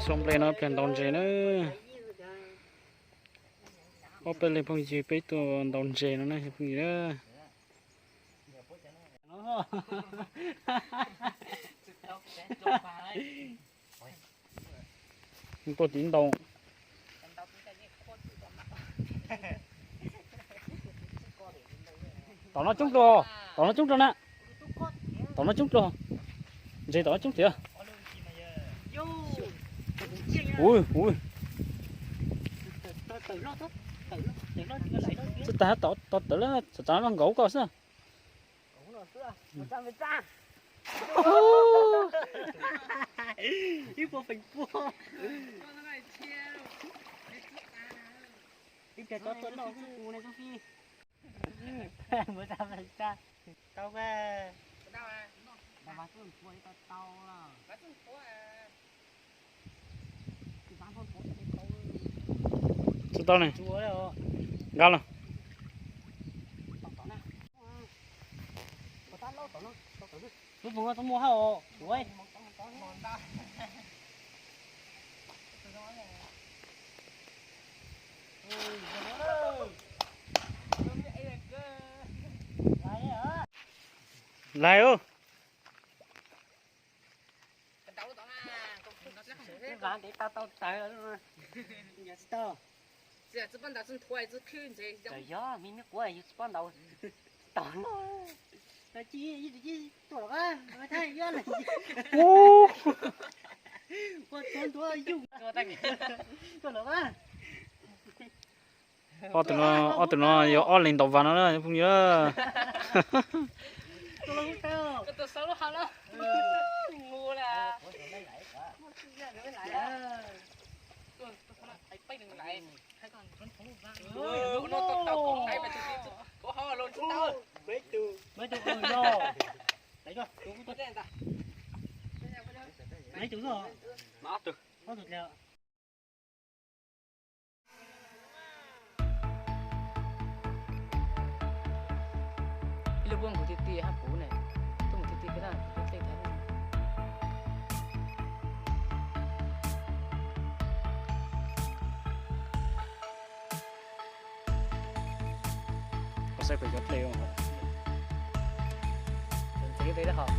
Txoj nplej no pliag ntaus ntses na. Ob peb leeg phooj ywg peb tuaj ntaus ntses no na phooj ywg na. Tuaj tiv ntaus. Tom no coob dua, tom no coob dua na. Tom no coob dua. Ntses tom no coob tiag. Ui ui. Tsis tas tod tawm lawm, txav txav noj nkaus koj xwb. Tau. Tsis tau ne. Nkag los. Lais ub. Tsis tau. Tsis poj ntaus, tsis nthuav, tsis khwb ntses. Yog me me quav yus tsis poj ntaus. Tsis tau no. Ci ci tuaj los, ua txog ntua yus tuaj los. Ob tug no, ob tug no yog ob leeg ntaus vas no na phooj ywg. Ib lub npua nkaus tiag tiag hab puv ne, tuaj mus tiag tiag peb na, peb tej thaib. Koj saib pem cov dlej, ntxeev tej dab hov.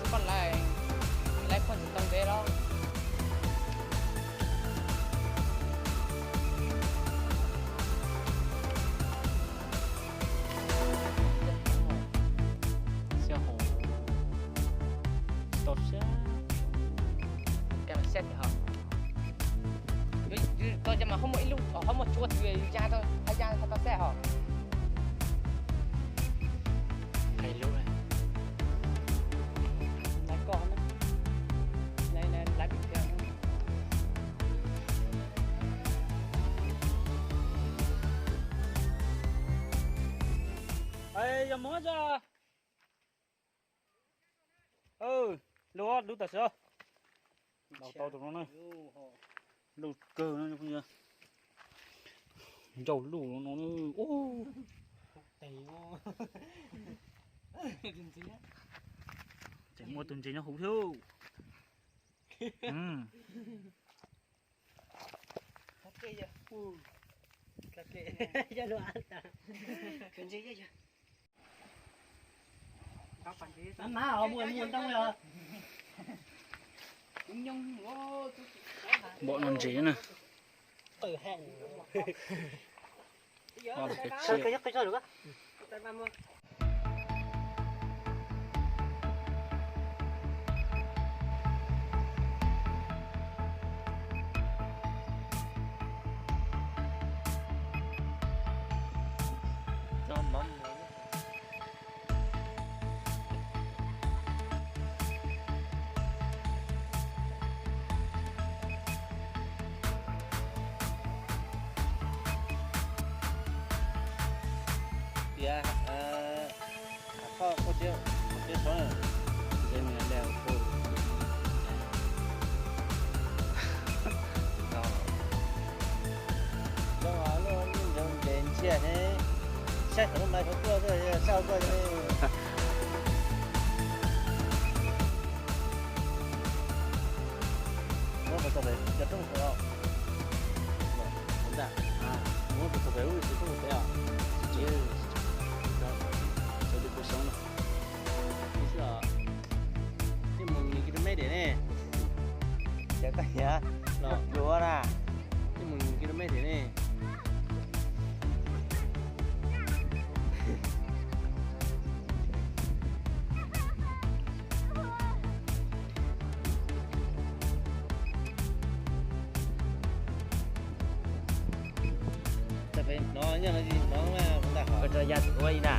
Poj lais, lais poj ntxim tau ntev los. Siab hauv, tsis tau siab. Siab tiag hos. Tau cov mas ho muaj ib lub, ho muaj tsua twg ya, ya tau xab hos. Hais lus, laiv koj na, laiv pem kiag. Yog mus tso. Lub, lub tam sim. Ntaus tau tus no na. Lub kawg no. Ncauj lub no. Tseem muaj tus ntses nyob hauv thiab. Npom no ntses na. Tias, thoj koj tiab, tiab sov na. Lub ncaws ntes ntsia ne, saib qhov lub mas qhov tuaj, saib koj. Muab qhov txog pem cov roob pem os. Ntag, muab qhov txog pem ub, cov roob pem os. Sawv daws puas xyoob no. Ib mus nws kis lus mev diam ne. Cov koj hiav los pluav na. Ib mus nws kis lus mev diam ne. Hnov nyob no hnov ntag, koj tso ya ua li na.